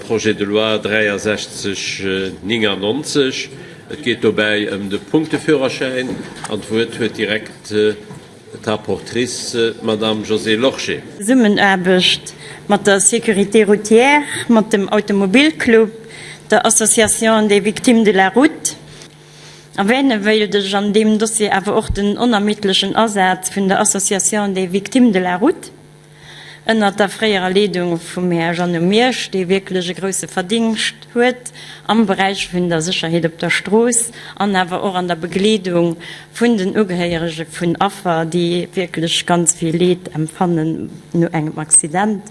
Projet de loi 6399. Et geet dobäi ëm de Punkteführerschäin an d'Wuert huet direkt d'Rapportrice, d'Madame Josée Lorsché. Zesummenaarbecht mat der Sécurité routière, mat dem Automobilclub, der Association des victimes de la route. Erwähne wéilt ech an deem Dossier awer och den onermiddlechen Asaz vun der Association des victimes de la route ënnert der fréierer Leedung vum Här Jeannot Miersch, dee wierklech e grousse Verdingscht huet am Beräich vun der Sécherheet op der Strooss an awer och an der Begleedung vun den Ugehéierege vun Affer, déi wierklech ganz vill Leed empfannen no engem Accident.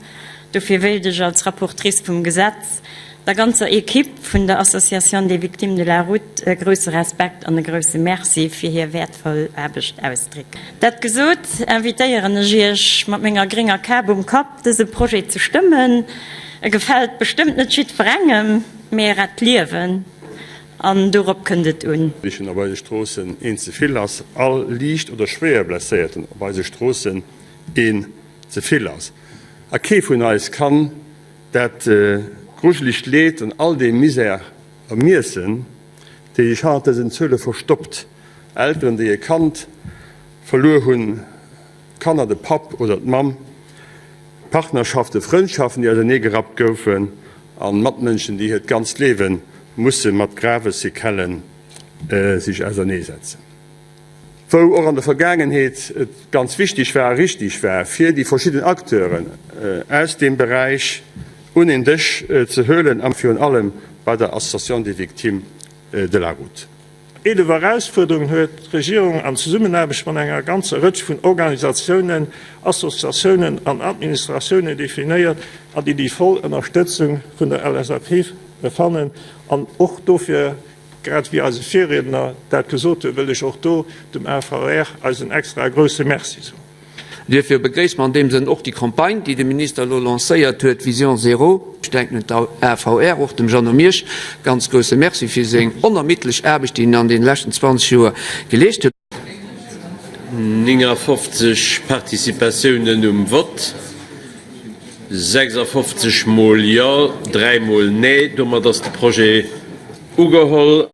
Dofir wéilt ech als Rapportrice vum Gesetz der ganzer Equipe vun der Association des Victimes de la Route e grousse Respekt an e grousse Merci fir hir wäertvoll Aarbecht ausdrécken. Dat gesot, invitéieren ech Iech, mat menger grénger Kap um Kapp dëse Projet ze stëmmen. E gefält bestëmmt net jiddwerengem, mee e rett Liewen an dorop kënnt et un. Lichen op eise Stroossen een ze vill ass, all liicht oder schwéier Blesséierten op eise Stroossen een ze vill ass. A kee vun eis kann dat grujelegt Leed an all dee Misär ermiessen, dee sech hannert dësen Zuele verstoppt. Elteren, déi e Kand verluer hunn, Kanner, de Papp oder d'Mamm, Partnerschaften, Frëndschaften, déi auserneegerappt goufen, a Matmënschen, déi hiert ganzt Liewe musse mat grave Sequellen sech auserneesetzen. Wou och an der Vergaangenheet et ganz wichtig war a richtig war, fir déi verschidden Acteuren aus deem Beräich un een Dësch ze huelen, a virun allem bei der Association des victimes de la route. 11 Erausfuerderungen huet d'Regierung an Zesummenaarbecht mat enger ganzer Rëtsch vun Organisatiounen, Associatiounen an Administratiounen definéiert an déi déi voll Ënnerstëtzung vun der LSAP fannen. An och dofir, grad wéi eise Virriedner dat gesot huet, wëll ech och do dem AVR eisen extrae grouse Merci soen. Duerfir begréisse mer an deem Sënn och déi Campagne, déi de Minister elo lancéiert huet, Vision Zéro. Ech denken un d'AVR, och dem Jeannot Miersch ganz grousse Merci fir seng onermiddlech Aarbecht, déi en an deene leschten 20 Joer geleescht huet. 59 Participatiounen um Vott, 56 mol Jo, 3 mol Nee. Domat ass de Projet ugeholl.